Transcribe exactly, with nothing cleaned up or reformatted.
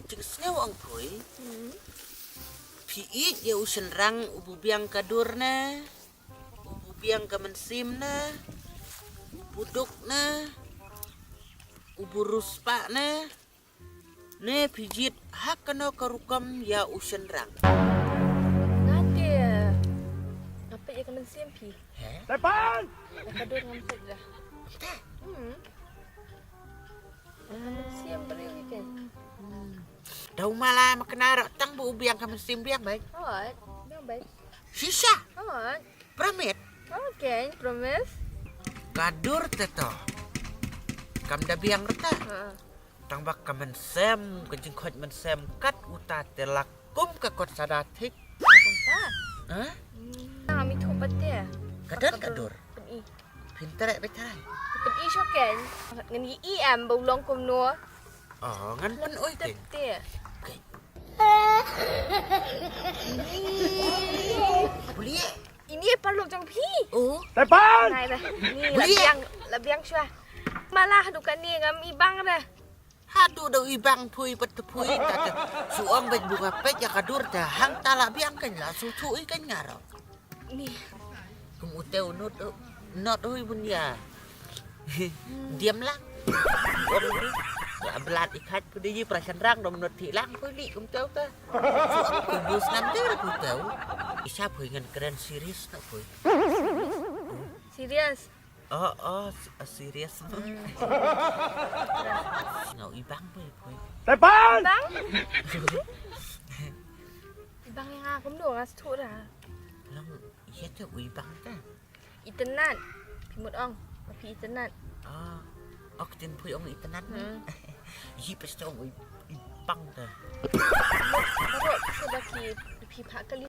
Jingsngew ong phi. Phi ïeit ïa u shynrang uba biang ka dur ne, uba biang ka mynsiem ne, uba duk ne, uba riewspah ne, ne phi jied ha kano ka rukom ïa u shynrang? Nga te nga peit ïa ka mynsiem phi. He? Tepan! Ïa ka dur ngam peit dah. Te? Hmm. Ïa ka mynsiem briew hi te. Dau mala ma kena ro tang ba u biang ka mynsiem biang beit. Hooid, biang beit. Shisha. Hooid. Promise. Okay, promise. Ka dur te to. Kam da biang rta. Ha. Tang ba ka mynsiem, ka jingkhoit mynsiem kat uta te la kum ka kot sada thik. Kum ta? Ha? Hmm. Nga mi thup pat te. Ka dur, ka dur. Pyn-i. Phin treh beit trai. Pyn-i shuh ken. Ngan ïohi em ba u long kumno. Oh, ngan pyn-ui ken. Te. Okay. Beli. Ini paralok jong phi. Oh. Tepan. Nai dah. Ni la biang, la biang shuwa. Malah duka ni ngam ibang dah. Haduh da ibang phi pat phi ta te. Shu ong beit ba nga peit ïa ka dur te hangta la biang ken la shu thuh ken nga ro. Ni. Kum u teu not, not hui bun ïa. Diam lang. Ong ni. La blat i khat phi dei para shynrang dom not thi lang phi li kum teu ta. Shu ong phi bus nam teu ra phi teu. Isa phi ngan kren serious na phi. Serious. Oh, oh, s-, oh, serious. Ngau ibang phi phi. Tepan! Ibang? Ibang ïa nga kumno nga shu thuh ra. Lang ïa te u ibang te. Itynnad. Phi mut ong, phi itynnad. Ah, ok tin phi ong itynnad. Hmm. Yi pes te ong i-, ibang te. Baroh phi ba ki phi phah kali.